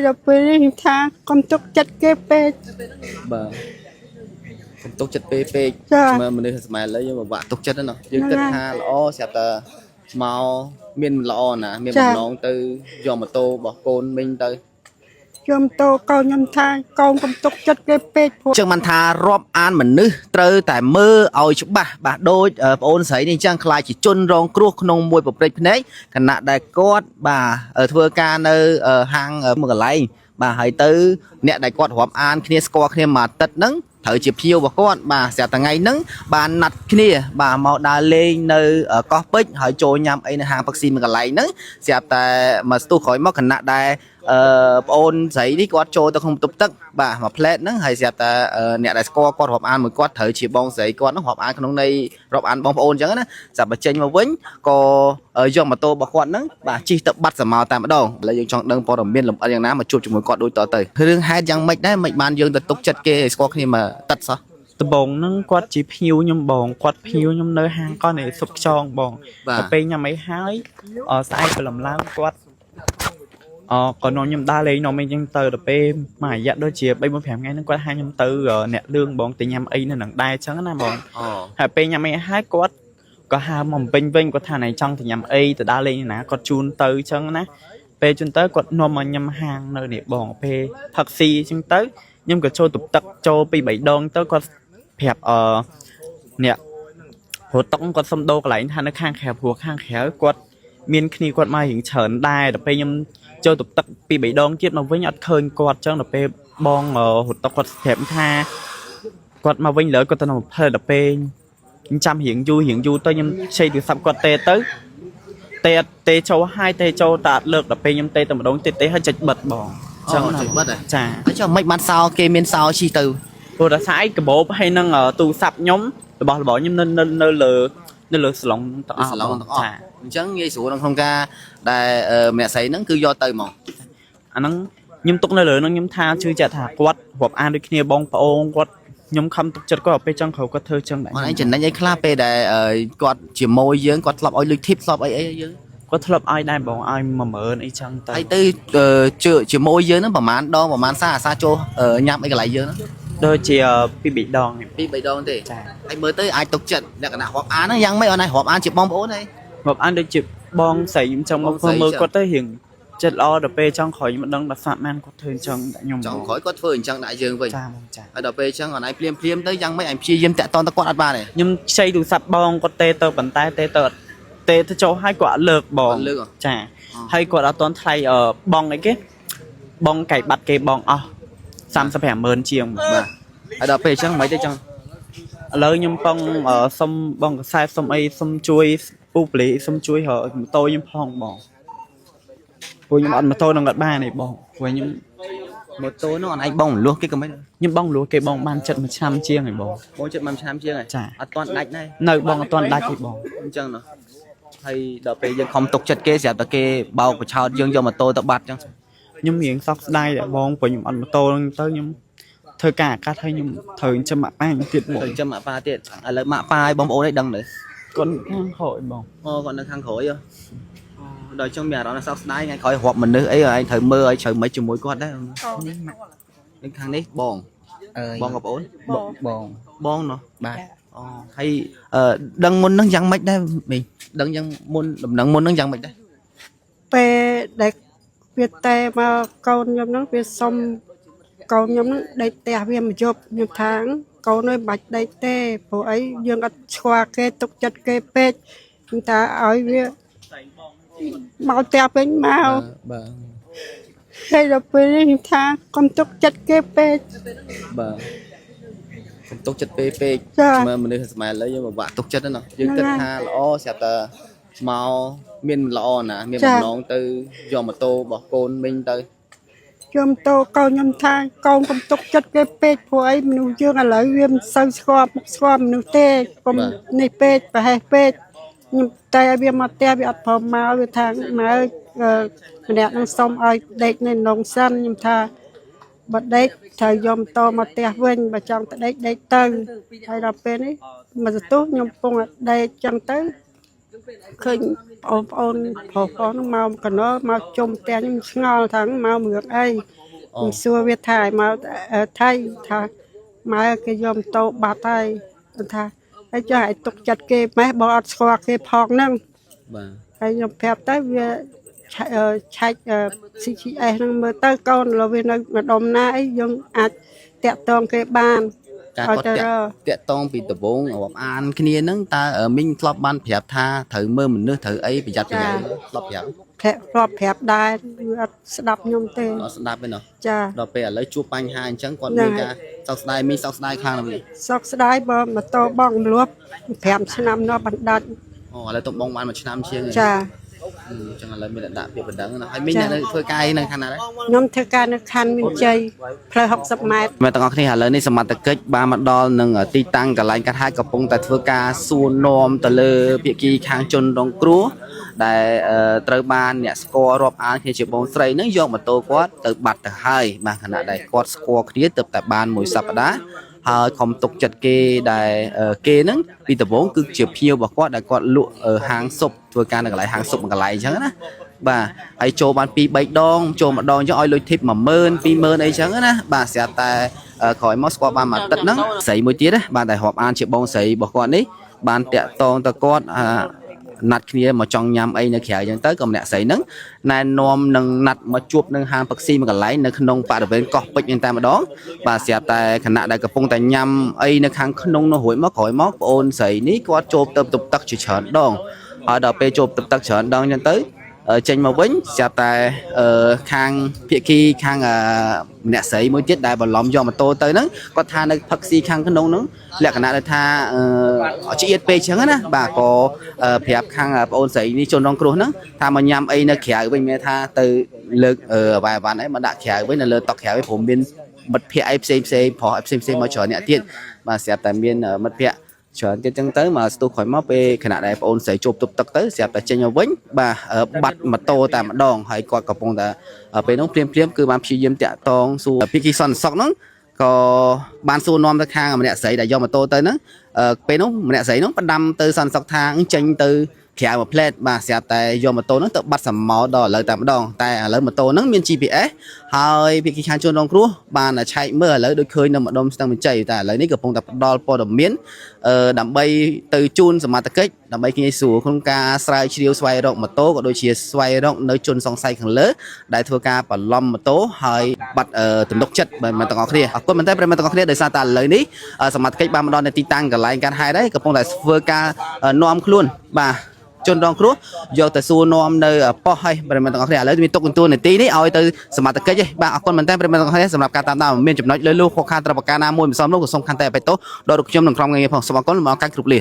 ដល់ពេលនេះខ្ញុំថាកុំទុកចិត្តគេពេក បាទកុំទុកចិត្តពេកពេក ចា មើលមនុស្សសម័យឥឡូវយើងពិបាកទុកចិត្តណាស់ណោះយើងគិតថាល្អស្រាប់តែមកមានមិនល្អណាមានបំណងទៅយកម៉ូតូរបស់កូនមីងទៅ ខ្ញុំតោកូនខ្ញុំថាកូនកុំទុកចិត្តគេពេកព្រោះ ចឹងបានថារាប់អានមនុស្សត្រូវតែមើលឲ្យច្បាស់បាទដូចប្អូនស្រីនេះអញ្ចឹងខ្លាចជាជនរងគ្រោះក្នុងមួយប្រព្រឹត្តភ្នែកខណៈដែលគាត់បាទធ្វើការនៅហាងមួយកន្លែងបាទហើយទៅអ្នកដែលគាត់រាប់អានគ្នាស្គាល់គ្នាមួយអាទិត្យហ្នឹងត្រូវជាភ្ញៀវរបស់គាត់បាទស្រាប់តែថ្ងៃហ្នឹងបានណាត់គ្នាបាទមកដើរលេងនៅកោះពេជ្រហើយចូលញ៉ាំអីនៅហាងផឹកស៊ីមួយកន្លែងហ្នឹងស្រាប់តែមកស្ទុះក្រោយមកខណៈដែល អឺប្អូនស្រីនេះគាត់ចូលទៅក្នុងបន្ទប់ទឹកបាទមួយផ្លែតហ្នឹងហើយស្រាប់តែអ្នកដែលស្គាល់គាត់រាប់អានមួយគាត់ត្រូវជាបងស្រីគាត់ហ្នឹងរាប់អានក្នុងន័យរាប់អានបងប្អូនអញ្ចឹងណាស្រាប់តែចេញមកវិញក៏យកម៉ូតូរបស់គាត់ហ្នឹងបាទជិះទៅបាត់សមោតែម្ដងឥឡូវយើងចង់ដឹងព័ត៌មានលម្អិតយ៉ាងណាមកជួបជាមួយគាត់ដូចតទៅរឿងហេតុយ៉ាងម៉េចដែរមិនបានយើងទៅទុកចិត្តគេឲ្យស្គាល់គ្នាមកតិតសោះ ដំបងហ្នឹងគាត់ជាភ្ញៀវខ្ញុំបងគាត់ភ្ញៀវខ្ញុំនៅហាងកោះនៃសុបខ្យងបង បាទ ដល់ពេលញ៉ាំអីហើយអស្អែកព្រលឹមឡើងគាត់អក៏នាំខ្ញុំដើរលេងនាំអីចឹងទៅដល់ពេលមួយរយៈដូចជា3 4 5ថ្ងៃហ្នឹងគាត់ហៅខ្ញុំទៅអ្នកលឿងបងទៅញ៉ាំអីនៅនឹងដែរចឹងណាបង អូ ហើយពេលញ៉ាំអីហើយគាត់ក៏ហៅមកពេញវិញគាត់ថាណៃចង់ទៅញ៉ាំអីទៅដើរលេងណាគាត់ជូនទៅចឹងណាពេលជូនទៅគាត់នាំមកញ៉ាំហាងនៅនេះបងពេលផឹកស៊ីចឹងទៅខ្ញុំក៏ចូលទប់ទឹកចូលពី3ដងទៅគាត់ប្រាប់អអ្នករត់តុកគាត់សុំដូរកន្លែងថានៅខាងក្រៅព្រោះខាងក្រៅគាត់មានគ្នាគាត់មករៀងច្រើនដែរដល់ពេលខ្ញុំចូលទប់ទឹកពី3ដងទៀតមកវិញអត់ឃើញគាត់ចឹងដល់ពេលបងរត់តុកគាត់ប្រាប់ថាគាត់មកវិញលើគាត់ទៅនៅ20ដល់ពេល ខ្ញុំចាំរៀងយូររៀងយូរទៅខ្ញុំឆេកទូរស័ព្ទគាត់ទេទៅទេអត់ទេចូលហើយទេចូលតែអត់លើកដល់ពេលខ្ញុំទេតែម្ដងទេទេហើយចុចបិទបង អូចុចបិទហ៎ ចា ហើយចុះមិនបានសោគេមានសោជិះទៅ ព្រោះតែស្អែកកាបូបហើយនឹងទូរស័ព្ទខ្ញុំរបស់របរខ្ញុំនៅនៅនៅលើនៅលើសាឡុងទាំងអស់ សាឡុងទាំងអស់ ចា អញ្ចឹងងាយស្រួលនៅក្នុងការដែលម្នាក់ស្រីហ្នឹងគឺយកទៅហ្មង អាហ្នឹងខ្ញុំទុកនៅលើហ្នឹងខ្ញុំថាជឿជាក់ថាគាត់រាប់អានដូចគ្នាបងប្អូនគាត់ខ្ញុំខំទុកចិត្តគាត់ដល់ពេលចង់ក្រោយគាត់ធ្វើចឹងដែរ អត់ឯងចំណេញអីខ្លះពេលដែលគាត់ជាមួយយើងគាត់ធ្លាប់ឲ្យលុយធីបធ្លាប់អីអីយើង គាត់ធ្លាប់ឲ្យដែរបងឲ្យ10000អីចឹងទៅ ហើយទៅជឿជាមួយយើងហ្នឹងប្រហែលដងប្រហែលសាអាសាចូលញ៉ាំអីកន្លែងយើងហ្នឹង ដូចជាពីរបីដងឯង ពីរបីដងទេ ចា ហើយមើលទៅអាចទុកចិត្តលក្ខណៈរាប់អានហ្នឹងយ៉ាងម៉េចអត់ឯងរាប់អានជាបងប្អូនទេ មកអានដូចជាបងស្រីខ្ញុំចង់ បងស្រី មកមើល ចឹង គាត់ទៅរៀងចិត្តល្អដល់ពេលចង់ក្រោយខ្ញុំមិនដឹងដល់សាក់បានគាត់ធ្វើអញ្ចឹងដាក់ខ្ញុំ ចង់ក្រោយគាត់ធ្វើអញ្ចឹងដាក់យើងវិញ ចាបងចា ហើយដល់ពេលអញ្ចឹងអនឯងភ្លាមភ្លាមទៅយ៉ាងម៉េចឯងព្យាយាមតាក់ទងទៅគាត់អត់បានទេ ខ្ញុំខ្ចីទូរស័ព្ទបងគាត់ទេទៅប៉ុន្តែទេទៅអត់ទេទៅចូលឲ្យគាត់អត់លើកបង អត់លើកហ៎ ចាហើយគាត់អត់តន់ថ្លៃបងអីគេបងកៃបាត់គេបងអស់35ម៉ឺនជាង បាទហើយដល់ពេលអញ្ចឹងមិនទេចឹង ឥឡូវខ្ញុំពងសុំបងកសែតសុំអីសុំជួយពូប៉ូលីសសុំជួយរកម៉ូតូខ្ញុំផងបងព្រោះខ្ញុំអត់ម៉ូតូនឹងអត់បានទេបងព្រោះខ្ញុំ ម៉ូតូនោះអនឯងបងមលួសគេក៏មិន ខ្ញុំបងលួគេបងបានចិត្តមួយឆ្នាំជាងហើយបង បងចិត្តមួយឆ្នាំជាងហើយ ចា អត់ទាន់ដាច់ដែរ នៅបងអត់ទាន់ដាច់ទេបង អញ្ចឹងណោះហើយដល់ពេលយើងខំទុកចិត្តគេស្រាប់តែគេបោកបញ្ឆោតយើងយកម៉ូតូទៅបាត់អញ្ចឹង ខ្ញុំរៀងសោកស្ដាយដែរបងព្រោះខ្ញុំអត់ម៉ូតូហ្នឹងទៅខ្ញុំធ្វើការអាកាសហើយខ្ញុំត្រូវចិញ្ចឹមម៉ាក់ប៉ាខ្ញុំទៀតបង ទៅចិញ្ចឹមម៉ាក់ប៉ាទៀតឥឡូវម៉ាក់ប៉ាឲ្យបងប្អូនឯងដឹងទេ គាត់ខាងក្រោយបង អូគាត់នៅខាងក្រោយហ៎អូដល់អញ្ចឹងមានអារម្មណ៍សោកស្ដាយថ្ងៃក្រោយរាប់មនុស្សអីឯងត្រូវមើលឲ្យត្រូវមិនជាមួយគាត់ដែរ នេះម៉ាក់ នៅខាងនេះបង អើយ បងกับប្អូន បងបង បងណោះ បាទ អូហើយអឺដឹងមុនហ្នឹងយ៉ាងម៉េចដែរមីងដឹងយ៉ាងមុនដំណឹងមុនហ្នឹងយ៉ាងម៉េចដែរ ពេលដែលវាតែមកកូនខ្ញុំហ្នឹងវាសុំកូនខ្ញុំហ្នឹងដេកផ្ទះវាមកយប់ខ្ញុំថាកូនអើយមិនបាច់ដេកទេព្រោះអីយើងអត់ស្គាល់គេទុកចិត្តគេពេកខ្ញុំថាឲ្យវាមកផ្ទះវិញមក បាទ ហើយដល់ពេលនេះខ្ញុំថាកុំទុកចិត្តគេពេក បាទកុំទុកចិត្តពេកពេក ចា មើលមនុស្សសម័យឥឡូវយើងពិបាកទុកចិត្តណាស់ណោះយើងគិតថាល្អស្រាប់តែមកមានមិនល្អណាមានបំណងទៅយកម៉ូតូរបស់កូនមីងទៅ ខ្ញុំតោកូនខ្ញុំថាកូនកុំទុកចិត្តគេពេកព្រោះអីមនុស្សយើងឥឡូវវាមិនសូវស្គាល់មុខស្គាល់មនុស្សទេកុំនេះពេកប្រហែសពេកខ្ញុំតែឲ្យវាមកផ្ទះវាអត់ព្រមមកវាថាមកម្នាក់នឹងសុំឲ្យដេកនៅក្នុងសិនខ្ញុំថាបើដេកត្រូវយកម៉ូតូមកផ្ទះវិញបើចង់ទៅដេកដេកទៅហើយដល់ពេលនេះមកសន្ទុះខ្ញុំពងតែដេកចឹងទៅ ឃើញបងប្អូនប្រុសប្រុសហ្នឹងមកកណោមកជុំផ្ទះខ្ញុំឆ្ងល់ថាមករឿងអីខ្ញុំសួរវាថាឲ្យមកថៃថាម៉ែគេយកម៉ូតូបាត់ហើយថាហើយចុះឲ្យទុកចិត្តគេម៉េះបើអត់ស្គាល់គេផងហ្នឹង បាទ ហើយខ្ញុំប្រាប់ទៅវាឆែកឆែក CGS ហ្នឹងមើលទៅកូនឡើយវានៅម្ដុំណាអីយើងអាចតាក់ទងគេបាន ការគាត់តាក់ ឲ្យទៅរក តាក់តងពីដំបូងរាប់អានគ្នាហ្នឹងតើមីងធ្លាប់បានប្រាប់ថាត្រូវមើលមនុស្សត្រូវអីប្រយ័ត្នប្រយែងធ្លាប់ប្រាប់ ប្រាប់ធ្លាប់ប្រាប់ដែរវាអត់ស្ដាប់ខ្ញុំទេ អត់ស្ដាប់ទេណោះ ចា ដល់ពេលឥឡូវជួបបញ្ហាអញ្ចឹងគាត់ ហ្នឹង មានការសោកស្ដាយមីងសោកស្ដាយខ្លាំងណាស់មីង សោកស្ដាយបើម៉ូតូបងមលួប5ឆ្នាំនោះបណ្ដាច់ អូឥឡូវទៅបងបានមួយឆ្នាំជាងហើយ ចា អញ្ចឹងឥឡូវមានតែដាក់ពាក្យបណ្ដឹងណាហើយមីងអ្នកនៅធ្វើការអីនៅខាងណាដែរ ខ្ញុំធ្វើការនៅខណ្ឌមានជ័យផ្លូវ60ម៉ែត្រ មែនទាំងអស់គ្នាឥឡូវនេះសមត្ថកិច្ចបានមកដល់នឹងទីតាំងកន្លែងកាត់ហេតុកំពុងតែធ្វើការសួរនាំទៅលើភាគីខាងជនរងគ្រោះដែលត្រូវបានអ្នកស្គាល់រាប់អានគ្នាជាបងស្រីនឹងយកម៉ូតូគាត់ទៅបាត់ទៅហើយបាទខណៈដែលគាត់ស្គាល់គ្នាទើបតែបានមួយសប្តាហ៍ហើយខំទុកចិត្តគេដែលគេហ្នឹងពីដំបូងគឺជាភ្ញៀវរបស់គាត់ដែលគាត់លក់ហាងស៊ុបធ្វើការនៅកន្លែងហាងស៊ុបមួយកន្លែងអញ្ចឹងណាបាទហើយចូលបាន2 3ដងចូលម្ដងអញ្ចឹងឲ្យលុយធីប10000 20000អីចឹងណាបាទស្រាប់តែក្រោយមកស្គាល់បានមួយអាទិត្យហ្នឹងស្រីមួយទៀតណាបាទដែលរាប់អានជាបងស្រីរបស់គាត់នេះបានតាក់តងទៅគាត់អាណាត់គ្នាមកចង់ញ៉ាំអីនៅក្រៅអញ្ចឹងទៅក៏ម្នាក់ស្រីហ្នឹងណែនាំនឹងណាត់មកជួបនឹងហាងផឹកស៊ីមួយកន្លែងនៅក្នុងបរិវេណកោះពេជ្រហ្នឹងតែម្ដងបាទស្រាប់តែខណៈដែលកំពុងតែញ៉ាំអីនៅខាងក្នុងនោះរួចមកក្រោយមកប្អូនស្រីនេះគាត់ចូលទៅបន្ទប់ទឹកជាច្រើនដងហើយដល់ពេលចូលបន្ទប់ទឹកច្រើនដងអញ្ចឹងទៅចេញមកវិញស្រាប់តែខាងភាគីខាងម្នាក់ស្រីមួយទៀតដែលបន្លំយកម៉ូតូទៅហ្នឹងគាត់ថានៅផឹកស៊ីខាងក្នុងហ្នឹងលក្ខណៈដែលថាឆ្អៀតពេកចឹងណាបាទក៏ប្រាប់ខាងប្អូនស្រីនេះជនរងគ្រោះហ្នឹងថាមកញ៉ាំអីនៅក្រៅវិញមានថាទៅលើកអវ៉ៃអវ៉ាន់អីមកដាក់ក្រៅវិញនៅលើតុក្រៅវិញព្រោះមានមិត្តភ័ក្តិអីផ្សេងផ្សេងប្រុសអីផ្សេងផ្សេងមកច្រើនអ្នកទៀតបាទស្រាប់តែមានមិត្តភ័ក្តិច្រើនទៀតចឹងទៅមកស្ទុះក្រោយមកពេលខណៈដែលប្អូនស្រីជួបទប់ទឹកទៅស្រាប់តែចេញមកវិញបាទបាត់ម៉ូតូតែម្ដងហើយគាត់កំពុងតែពេលនោះភ្លាមភ្លាមគឺបានព្យាយាមតាក់ទងសួរភាគីសន្តិសុខហ្នឹងក៏បានសួរនាំទៅខាងម្នាក់ស្រីដែលយកម៉ូតូទៅហ្នឹងពេលនោះម្នាក់ស្រីហ្នឹងផ្ដាំទៅសន្តិសុខថាចេញទៅក្រៅមួយផ្លែតបាទស្រាប់តែយកម៉ូតូហ្នឹងទៅបាត់សមោដល់ឥឡូវតែម្ដងតែឥឡូវម៉ូតូហ្នឹងមាន GPS ហើយភាគីខាងជនរងគ្រោះបានឆែកមើលឥឡូវដូចឃើញនៅម្ដុំស្ទឹងបញ្ជ័យតែឥឡូវនេះកំពុងតែផ្ដល់ព័ត៌មានដើម្បីទៅជូនសមត្ថកិច្ចដើម្បីងាយស្រួលក្នុងការស្រាវជ្រាវស្វែងរកម៉ូតូក៏ដូចជាស្វែងរកនៅជនសង្ស័យខាងលើដែលធ្វើការបន្លំម៉ូតូហើយបាត់ទំនុកចិត្តបាទមិនទាំងអស់គ្នាអរគុណមែនតើប្រិយមិត្តទាំងអស់គ្នាដោយសារតែឥឡូវនេះសមត្ថកិច្ចបានមកដល់នៅទីតាំងកន្លែងការហេតុហើយកំពុងតែធ្វើការនាំខ្លួនបាទជនរងគ្រោះយកទៅសួរនាំនៅប៉ុស្តិ៍ហើយប្រិយមិត្តទាំងអស់គ្នាឥឡូវមានទុកកន្ទួលនាទីនេះឲ្យទៅសមត្ថកិច្ចឯងបាទអរគុណមែនតើប្រិយមិត្តទាំងអស់គ្នាសម្រាប់ការតាមដានមានចំណុចលើលូខុសខាតត្រប្រការណាមួយមិនសមនោះក៏សូមខន្តីអភ័យទោសដល់រូបខ្ញុំនិងក្រុមការងារផងសូមអរគុណមកកាន់គ្រប់លា